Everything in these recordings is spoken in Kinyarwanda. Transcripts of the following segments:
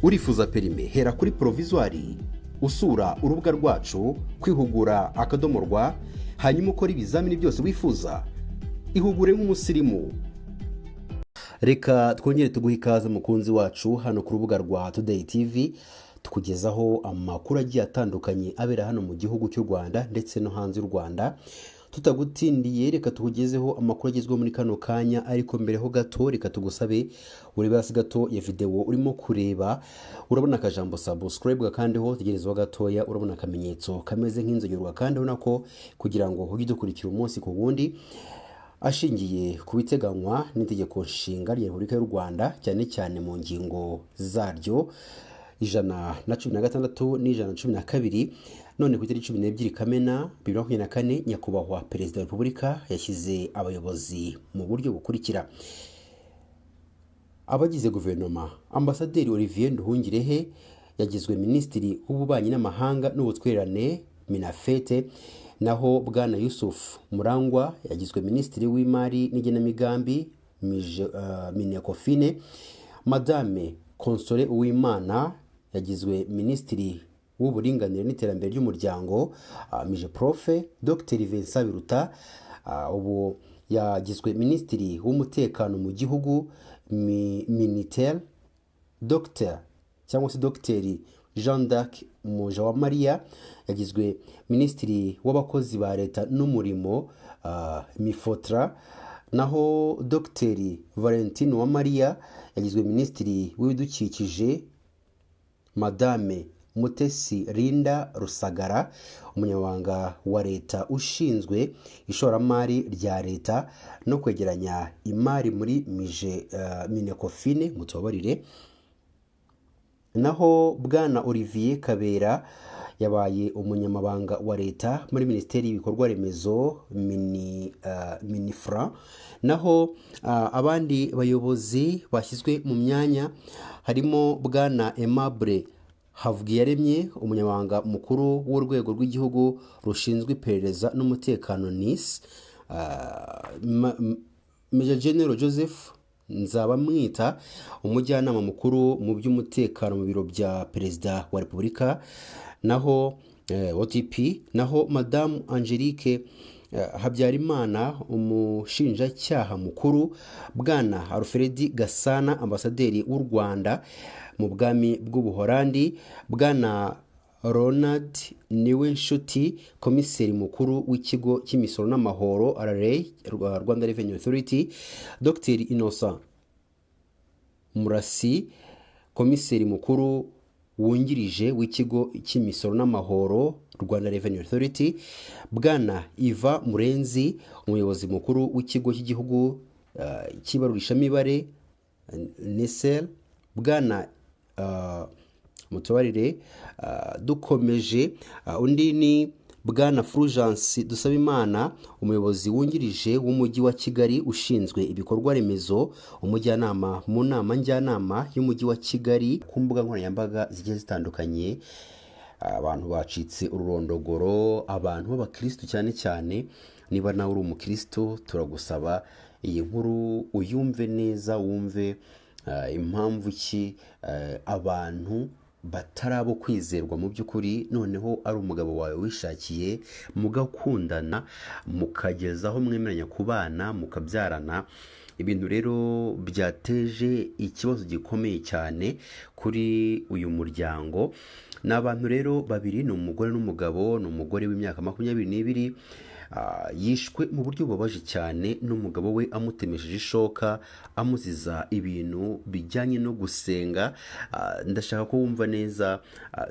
Urifuza permis? Hera kuri provisoire, usura urubuga rwacu kwihugura.rw, hanyuma ukora ibizamini byose wifuza. Ihugure nk'umusirimu. Reka twongere tuguhe ikaze, mukunzi wacu, hano ku rubuga rwa Today TV. Tukugezaho amakuru agiye atandukanye abera hano mu gihugu cy'u Rwanda ndetse no hanze y'u Rwanda. Tutagutindiye, reka tukugezeho amakuru agezweho muri kano kanya. Ariko mbere ho gato, reka tugusabe urebe hasi gato ya videwo urimo kureba, urabona akajambo "subscribe", gakandeho. Tegerezaho gatoya, urabona akamenyetso kameze nk'inzogera, gakandeho nako kugira ngo ujye udukurikira umunsi ku wundi. Ashingiye ku biteganywa n'Itegeko Nshinga rya Repubulika y'u Rwanda, cyane cyane mu ngingo zaryo 116 n'112, none ku itariki 12 Kamena 2024, Nyakubahwa Perezida wa Repubulika yashyize abayobozi mu buryo bukurikira. Abagize guverinoma: Ambasaderi Olivier Nduhungirehe yagizwe Minisitiri w'Ububanyi n'Amahanga n'Ubutwererane, MINAFFET. Naho Bwana Yusuf Murangwa yagizwe Minisitiri w'Imari n'Igenamigambi, MINECOFIN. Madame Consolée Uwimana yagizwe Minisitiri w'Uburinganire n'Iterambere ry'Umuryango, MIGEPROF. Dr Vincent Biruta ubu yagizwe Minisitiri w'Umutekano mu gihugu, MININTER. Dr cyangwa se Dogiteri Jean d'Arc Mujawamariya yagizwe Minisitiri w'Abakozi ba Leta n'Umurimo, MIFOTRA. Naho Dogiteri Valentine Uwamariya yagizwe Minisitiri w'Ibidukikije. Madame Mutesi Linda Rusagara, Umunyamabanga wa Leta ushinzwe ishoramari rya Leta no kwegeranya imari muri mije MINECOFIN, mutubabarire. Naho Bwana Olivier Kabera yabaye Umunyamabanga wa Leta muri Minisiteri y'Ibikorwa Remezo, MININFRA. Naho abandi bayobozi bashyizwe mu myanya harimo Bwana Aimable Havugiyaremye, Umunyamabanga Mukuru w'Urwego rw'Igihugu rushinzwe Iperereza n'Umutekano, NISS. Major General Joseph Nzabamwita, Umujyanama Mukuru mu by'Umutekano mu Biro bya Perezida wa Repubulika, naho OTP. Naho Madamu Angelique Habyarimana, Umushinjacyaha Mukuru. Bwana Alfred Gasana, Ambasaderi w'u Rwanda mu Bwami bw'Ubuholandi. Bwana Ronald Niwenshuti, Komiseri Mukuru w'Ikigo cy'Imisoro n'Amahoro, RRA, Rwanda Revenue Authority. Dr Innocent Murasi, Komiseri Mukuru Wungirije w'Ikigo cy'Imisoro n'Amahoro, Rwanda Revenue Authority. Bwana Iva Murenzi, Umuyobozi Mukuru w'Ikigo cy'Igihugu cy'Ibarurishamibare, NISR. Bwana mutubarire, dukomeje, undi ni Bwana Fulgence Dusabimana, Umuyobozi Wungirije w'Umujyi wa Kigali ushinzwe ibikorwa remezo, Umujyanama mu Nama Njyanama y'Umujyi wa Kigali. Ku mbuga nkoranyambaga zigiye zitandukanye, abantu bacitse ururondogoro, abantu b'abakirisitu cyane cyane. Niba nawe uri umukirisitu, turagusaba iyi nkuru uyumve neza, wumve impamvu ki abantu batari abo kwizerwa mu by'ukuri. Noneho ari umugabo wawe wishakiye, mugakundana, mukageza aho mwemeranya kubana, mukabyarana. Ibintu rero byateje ikibazo gikomeye cyane kuri uyu muryango. Ni abantu rero babiri, ni umugore n'umugabo. Ni umugore w'imyaka 22, yishwe mu buryo bubabaje cyane n'umugabo we, amutemesheje ishoka, amuziza ibintu bijyanye no gusenga. Ndashaka ko wumva neza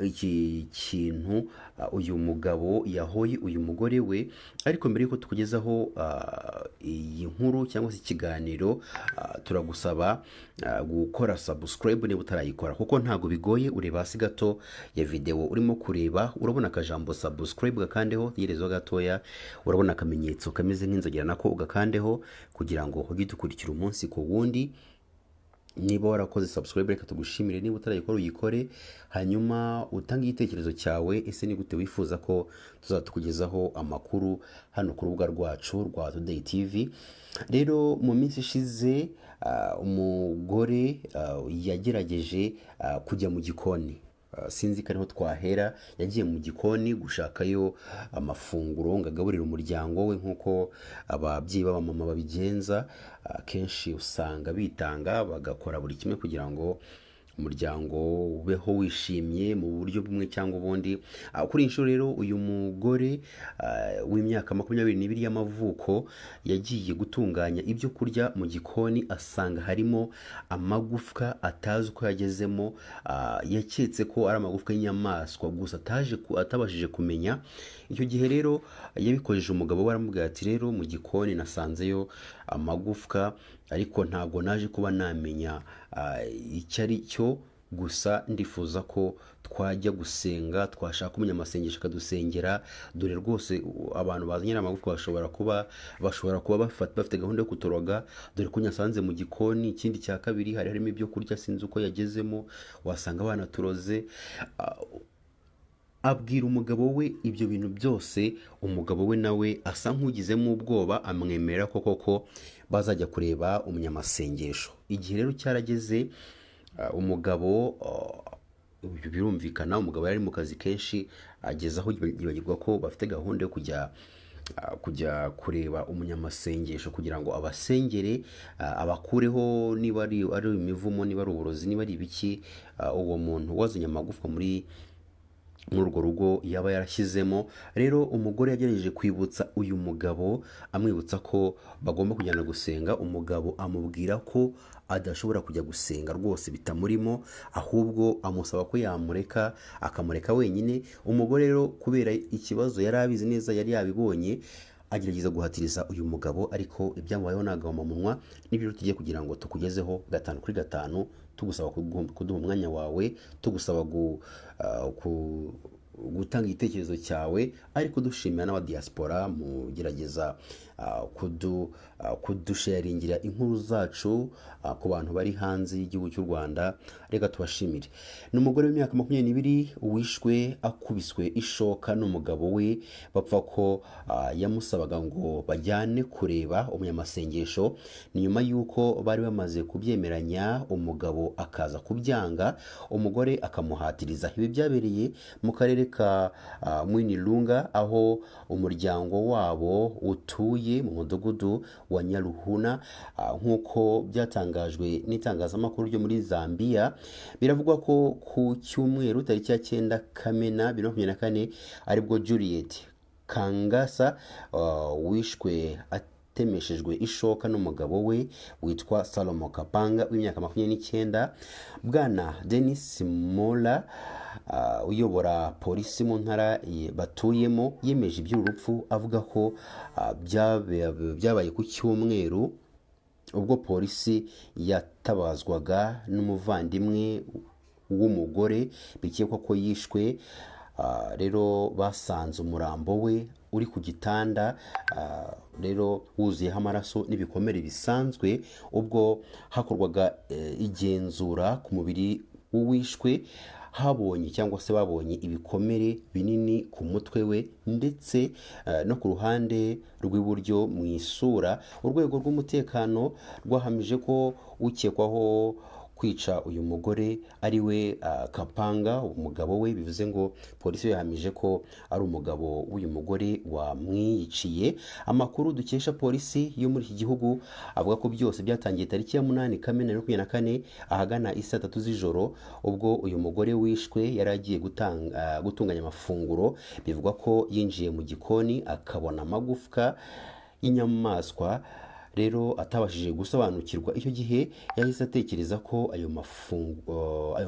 iki kintu uyu mugabo yahoye uyu mugore we. Ariko mbere y'uko tukugezaho iyi nkuru cyangwa se ikiganiro, turagusaba gukora subscribe niba utarayikora, kuko ntabwo bigoye. Ureba hasi gato ya videwo urimo kureba, urabona akajambo "subscribe", gakandeho. Tegerezaho gatoya, urabona akamenyetso kameze nk'inzogera, nako ugakandeho kugira ngo ujye udukurikira umunsi ku wundi. Niba warakoze subscribe, reka tugushimire. Niba utarayikora, uyikore, hanyuma utange igitekerezo cyawe. Ese ni gute wifuza ko tuzatukugezaho amakuru hano ku rubuga rwacu rwa Today TV? Rero mu minsi ishize umugore yagerageje kujya mu gikoni. Sinzi ko ariho twahera. Yagiye mu gikoni gushakayo amafunguro ngo agaburire umuryango we, nk'uko ababyeyi b'abamama babigenza. Akenshi usanga bitanga, bagakora buri kimwe kugira ngo umuryango ubeho wishimye mu buryo bumwe cyangwa ubundi. Kuri iyi nshuro rero, uyu mugore w'imyaka 22 y'amavuko yagiye gutunganya ibyo kurya mu gikoni, asanga harimo amagufwa atazi uko yagezemo. Yaketse ko ari amagufwa y'inyamaswa gusa atabashije kumenya. Icyo gihe rero yabikojeje umugabo we, aramubwira ati: "Rero mu gikoni nasanzeyo amagufwa, ariko ntabwo naje kuba namenya icyo ari cyo. Gusa ndifuza ko twajya gusenga, twashaka umunyamasengesho akadusengera. Dore rwose abantu bazanye amagufwa bashobora kuba bafite gahunda yo kutoroga. Dore ko nyasanze mu gikoni. Ikindi cya kabiri, hari harimo ibyo kurya, sinzi uko yagezemo, wasanga banaturoze." Abwira umugabo we ibyo bintu byose. Umugabo we nawe asa nk'ugizemo ubwoba, amwemerera ko koko bazajya kureba umunyamasengesho. Igihe rero cyarageze, umugabo, birumvikana, umugabo yari ari mu kazi kenshi, ageze aho yibagirwa ko bafite gahunda yo kujya kureba umunyamasengesho kugira ngo abasengere, abakureho niba ari imivumo, niba ari uburozi, niba ari ibiki, uwo muntu wazanye amagufwa muri urwo rugo yaba yarashyizemo. Rero umugore yagerageje kwibutsa uyu mugabo, amwibutsa ko bagomba kujyana gusenga. Umugabo amubwira ko adashobora kujya gusenga rwose, bitamurimo, ahubwo amusaba ko yamureka, akamureka wenyine. Umugore rero, kubera ikibazo yari abizi neza, yari yabibonye, agerageza guhatiriza uyu mugabo, ariko ibyamubayeho ni agahomamunwa. N'ibyo rero tugiye kugira ngo tukugezeho gatanu kuri gatanu, tugusaba kuduha umwanya wawe, tugusaba gutanga igitekerezo cyawe, ariko dushimira n'abadiaspora mugerageza kudusharingira inkuru zacu ku bantu bari hanze y'igihugu cy'u Rwanda. Reka tubashimire. Ni umugore w'imyaka 22 wishwe akubiswe ishoka n'umugabo we, bapfa ko yamusabaga ngo bajyane kureba umunyamasengesho. Ni nyuma y'uko bari bamaze kubyemeranya, umugabo akaza kubyanga, umugore akamuhatiriza. Ibi byabereye mu karere ka Mwinilunga, aho umuryango wabo utuye mu mudugudu wa Nyaruhuna, nk'uko byatangajwe n'itangazamakuru ryo muri Zambia. Biravugwa ko ku cyumweru tariki ya 9 Kamena 2024 aribwo Juliet Kangasa wishwe atemeshejwe ishoka n'umugabo we witwa Salomo Kapanga w'imyaka 29. Bwana Denis Mola, uyobora polisi mu ntara batuyemo, yemeje iby'uru rupfu, avuga ko byabaye ku cyumweru ubwo polisi yatabazwaga n'umuvandimwe w'umugore bikekwa ko yishwe. Rero basanze umurambo we uri ku gitanda, rero wuzuyeho amaraso n'ibikomere bisanzwe. Ubwo hakorwaga igenzura ku mubiri w'uwishwe, habonye cyangwa se babonye ibikomere binini ku mutwe we ndetse no ku ruhande rw'iburyo mu isura. Urwego rw'umutekano rwahamije ko ukekwaho kwica uyu mugore ari we Kapanga, umugabo we. Bivuze ngo polisi yahamije ko ari umugabo w'uyu mugore wamwiyiciye. Amakuru dukesha polisi yo muri iki gihugu avuga ko byose byatangiye tariki ya 8 Kamena 2024 ahagana isaa 3 z'ijoro, ubwo uyu mugore wishwe yari agiye gutunganya amafunguro. Bivugwa ko yinjiye mu gikoni akabona amagufwa y'inyamaswa rero atabashije gusobanukirwa. Icyo gihe yahise atekereza ko ayo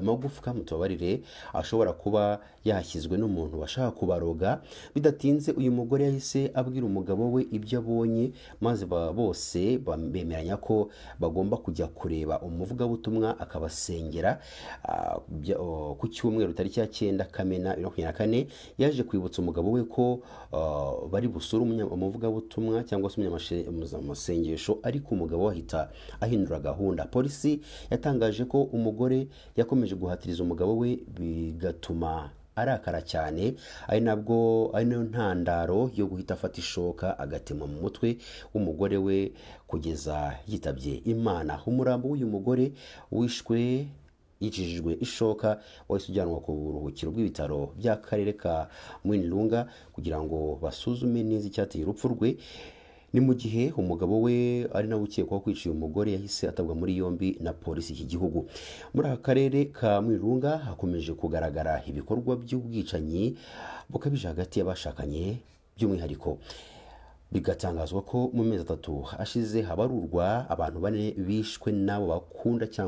magufwa, mutubabarire, ashobora kuba yahashyizwe n'umuntu washaka kubaroga. Bidatinze uyu mugore yahise abwira umugabo we ibyo abonye, maze bose bemeranya ko bagomba kujya kureba umuvugabutumwa akabasengera. Ku cyumweru tariki ya 9 Kamena 2024 yaje kwibutsa umugabo we ko bari busure umuvugabutumwa cyangwa se umunyamasengesho. masengesho, ariko umugabo we ahita ahindura gahunda. Polisi yatangaje ko umugore yakomeje guhatiriza umugabo we, bigatuma arakara cyane, ari nabwo ari nayo ntandaro yo guhita afata ishoka agatema mu mutwe w'umugore we kugeza yitabye Imana. Umurambo w'uyu mugore wishwe yicishijwe ishoka wahise ujyanwa ku buruhukiro bw'ibitaro by'akarere ka Mwinilunga kugira ngo basuzume neza icyateye urupfu rwe. Ni mu gihe umugabo we, ari nawe ukekwaho kwica uyu mugore, yahise atabwa muri yombi na polisi iki gihugu. Muri aka karere ka Mwinilunga hakomeje kugaragara ibikorwa by'ubwicanyi bukabije hagati y'abashakanye by'umwihariko, bigatangazwa ko mu mezi 3 ashize habarurwa abantu bane bishwe n'abo bakunda cyangwa